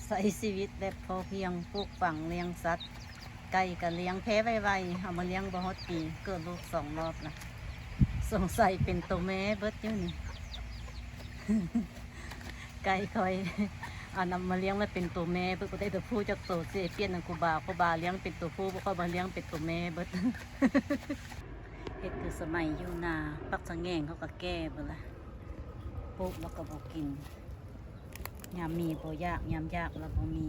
ໃຊ້ຊີວິດແບບພໍພຽງ, ປູກຝັງ, ລ້ຽງສັດ, ໄກ່ກໍລ້ຽງແພ້ໄວໆ, ເອົາມາລ້ຽງບໍ່ຮອດປີ, ເກີດລູກສອງລອບລະ. ສົງໄສເປັນໂຕແມ່ເບິດຢູ່ນີ້. ໄກ່ຂ້ອຍ ອັນນຳມາລ້ຽງແລ້ວເປັນໂຕແມ່ເບິດ, ບໍ່ໄດ້ໂຕຜູ້ຈັກໂຕ, ຊິໄດ້ປ່ຽນນຳຄູບາ, ຄູບາລ້ຽງເປັນໂຕຜູ້, ຂ້ອຍມາລ້ຽງເປັນໂຕແມ່ເບິດ. ເຮັດຄືສະໄໝຢູ່ນາ, ຜັກສະແຫງເຂົາກໍແກ່ເບິດລະ, ປູກແລ້ວກໍບໍ່ກິນ. ຍາມມີບໍ່ຢາກ, ຍາມຢາກລະບໍ່ມີ,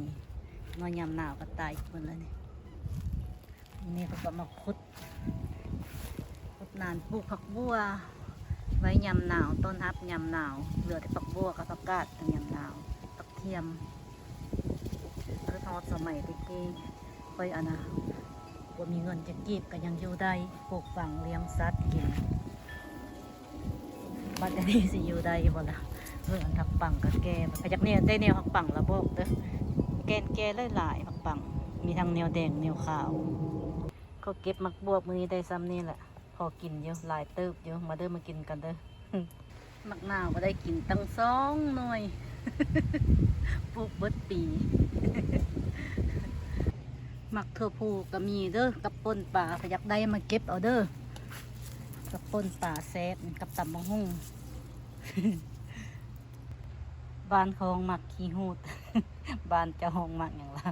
ເນາະ, ຍາມໜາວກໍຕາຍໝົດລະນີ້. ນີ້ເຂົາກໍມາຂຸດ, ຂຸດນານປູກຜັກບົ່ວໄວ້ຍາມໜາວ, ຕ້ອນຮັບຍາມໜາວ, ເຫຼືອແຕ່ຜັກບົ່ວກັບຜັກກາດຍາມໜາວ, ຜັກທຽມ. ຄືທອດສະໄໝແຕ່ກີ້ ຂ້ອຍອັນນະ ບໍ່ມີເງິນຈັກກີບກໍຍັງຢູ່ໄດ້, ປູກຝັງ, ລ້ຽງສັດກິນ. ບັດອັນນີ້ຊິຢູ່ໄດ້ຢູ່ບໍ່ລະ? ເບິ່ງອັນຜັກປັງກໍແກ່, ໃຜຢາກແນວ ໄດ້ແນວຜັກປັງລະບອກເດີ, ແກ່ນແກ່ຫຼາຍໆ, ຜັກປັງ ມີທັງແນວແດງແນວຂາວ. ເຂົາເກັບໝາກບວບມື້ນີ້ໄດ້ຊ່ຳນີ້ແຫຼະ, ພໍກິນຢູ່, ຫຼາຍເຕີບຢູ່. ມາເດີ ມາກິນກັນເດີ. ໝາກນາວກໍໄດ້ກິນຕັ້ງສອງໜ່ວຍ, ປູກເບິດປີ. ໝາກຖົ່ວພູກໍມີເດີ, ກັບປົ່ນປາ, ໃຜຢາກໄດ້ມາເກັບເອົາເດີ, ກັບປົ່ນປາແຊບ, ກັບຕຳບັກຫຸ່ງ. ບ້ານເຂົາຮ້ອງໝາກຂີ້ຫູດ, ບ້ານເຈົ້າຮ້ອງໝາກຫຍັງລະ?